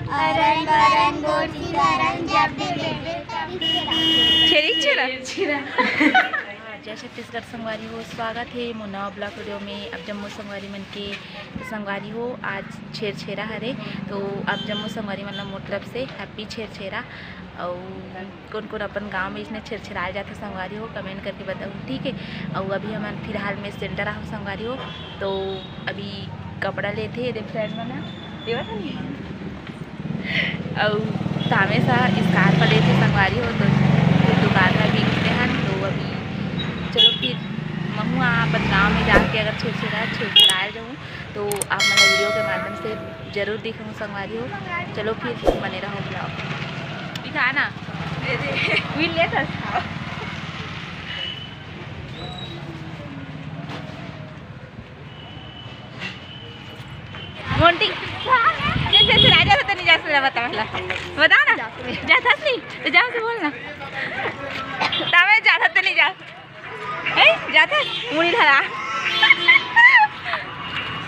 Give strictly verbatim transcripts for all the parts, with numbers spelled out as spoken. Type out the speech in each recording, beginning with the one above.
अरन बरन गोठी धरन जब दे देबे तब छेरी छेरा। छेरा। जय छत्तीसगढ़ संगवारी हो, स्वागत हे मोर नवा vlog video में। अब जम्मो संगवारी मन के, तो संगवारी हो, आज छेरछेरा हरे, तो अब जम्मो संगवारी मन ला मोर तरफ से happy छेरछेरा। अउ कोन कोन अपन गांव में इसने छेरछेराए जाथे संगवारी हो, comment करके बताहू, ठीक है। अउ अभी हमन फिलहाल में center आहू संगवारी हो, तो अभी कपड़ा लेथे एदे friend मन ह, देवत हनी। अउ तामे सा scarf लेथे संगवारी हो, तो फिर दुकान में भी रुकते हैं। तो अभी चलो फिर महू अपन गांव में जाके अगर छेरछेरा छेरछेराए जाऊँ, तो आप मन video के माध्यम से जरूर दिखाऊँ संगवारी हो। चलो फिर बने रहो vlog। दिखा ना। मिल ले तो मोंटी, जैसे से राजा तो नहीं जा सकता, बता पहला। बता ना। जाता नहीं, तो जाओ से बोल ना। तबे जाता तो नहीं जा। ए, जाते? मुड़ी धरा।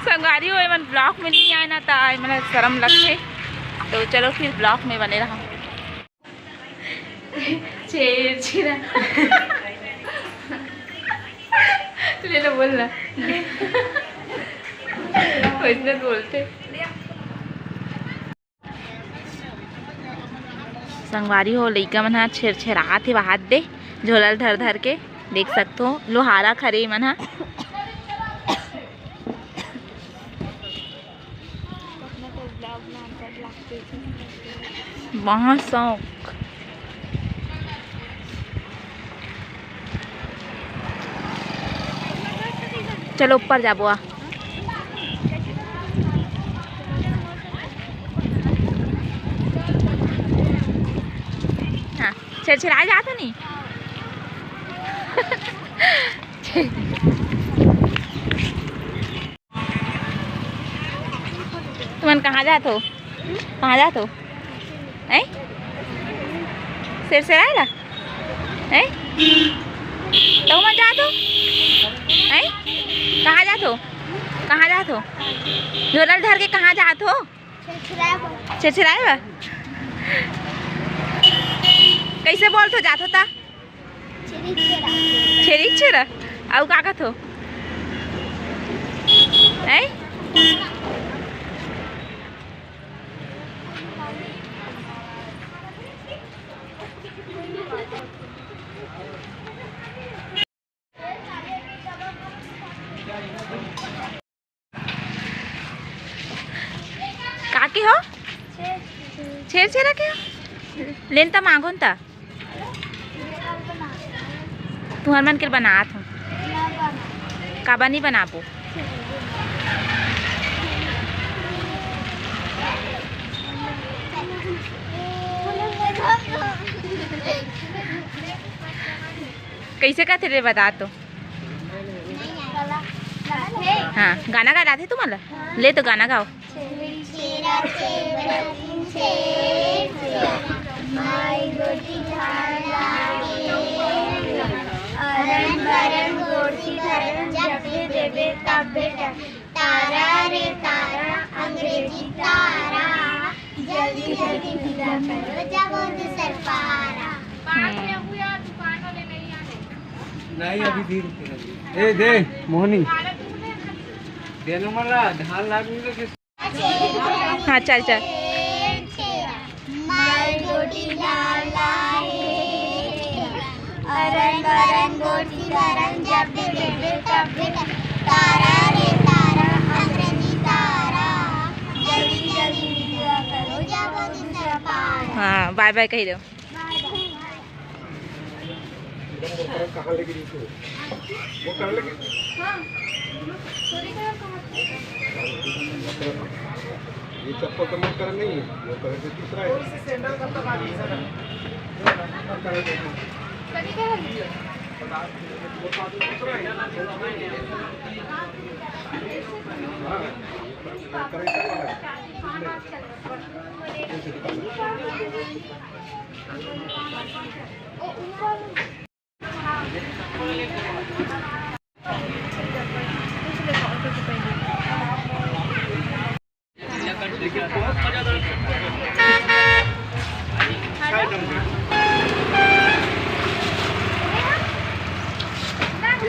संगवारी हो, एमन vlog में नहीं आए ना, त एमन शर्म लगथे। तो चलो फिर vlog में बने रहा। छेर छेरा। ले ना, बोल ना। वैसने बोलथे। संगवारी हो, लइका मन ह छेरछेरात हे, बाहर दे झोला ल धर धर के, देख सकथो, लोहारा खरे मन ह। बहुत शौक। चलो ऊपर जाबो आ। हाँ, छेरछेरा जात हो नी। तुमन कहाँ जात हो? कहाँ जात हो? हैं? छेरछेराए ला? हैं? तुमन जात हो? हैं? कहाँ जात हो? कहाँ जात हो? झोला ल धर के कहाँ जात हो? छेरछेराए बर। छेरछेराए बर? कैसे बोलथो जात हो ता? छेरी छेरा। छेरी छेरा? अउ का कथो? हैं? का के हो? छेरछेरा के हो? लेन त मांगो न त। तुहर मन के बनात हो। काबर नहीं बनाबो? कैसे कथे रे, बता तो। हाँ, गाना गा जाथे तुमन ला? ले तो गाना गाओ। छेरा छेरा छेरा छेरा, माई गोटी धान लागे। अरन बरन गोटी धरन, जब दे देबे तब बेटा। तारा रे तारा, अंग्रेजी तारा, जल्दी जल्दी विदा करो, जाबो दूसर पारा। हम्म। नहीं, अभी भी रुके हैं। ए, दे, मोहनी। दे न मला, धान लाग नहीं लगे। हाँ, चल, चल। माई गोटी डाला हे। अरन बरन गोटी धरन, जब दे देबे तब दे। तारा रे तारा, अंग्रेजी तारा, जल्दी जल्दी विदा करो, जाबो दूसर पारा। हाँ, bye bye कही दो। कहाँ लेके गई थी? वो कर लेके। ये चप्पल तो मत कर, नहीं है, वो कर लेके दूसरा है। हाँ। ये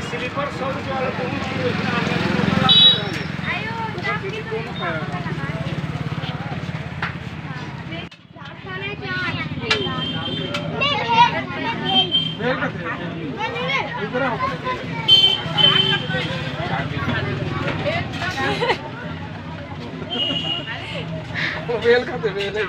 स्लीपर सौ रुपये वाला तो ऊँच ही है, इसमें आने वाली मोटर लाग नहीं रहा है। वो बेल खाते, बेल है।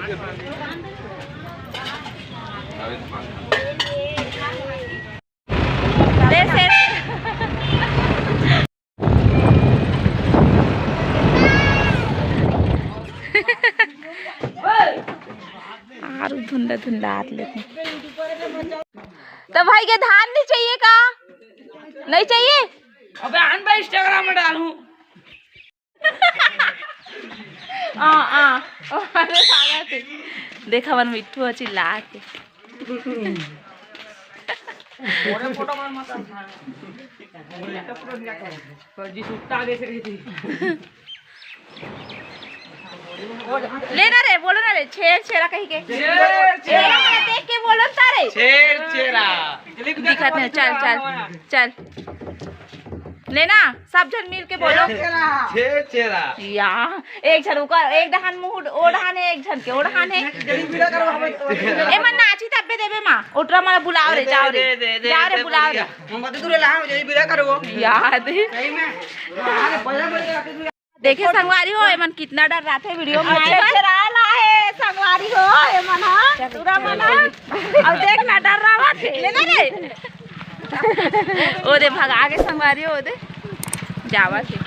आरू धुंधला धुंधला आत लेकिन। तो भाई के धान नहीं चाहिए का? नहीं चाहिए? अबे आन भाई Instagram में डालूं। आ, आ, ओ, अरे साला ते। देखा मन मिट्ठू अच्छी लाग। मोरे फोटो मन मत उठा। जी सुट्टा आगे से कही थी। ले ना रे, बोलो ना रे, छेर छेरा कही के। छेर छेरा। ए, देख के बोलो ना रे। छेर छेरा। दिखत नहीं, चल, चल, चल। ले ना, सब झन मिल के बोलो। छेर छेरा। या, एक झन ओकर, एक डहान मुंह, ओ डहान है, एक झन के, ओ डहान है। ए मन नाची तब्बे देबे माँ, ओटरा मन बुलाओ रे, जाओ रे, दे, दे, दे, जाओ रे, दे, बुलाओ रे। बढ़िया। हम बात दूर ला, हम यही बिना करबो। याद है। सही में। अरे, पहले बोल के रखे तू। देखे संगवारी हो, एमन कितना डर्राथे वीडियो में। अच्छा, चेहरा ला है संगवारी हो, एमन हा, चल, पूरा चल, मना। चल। अब देख ना, डर्रावत हे। ले ना रे। ओ दे, भगा के संगवारी हो, ओ दे। जावत हे।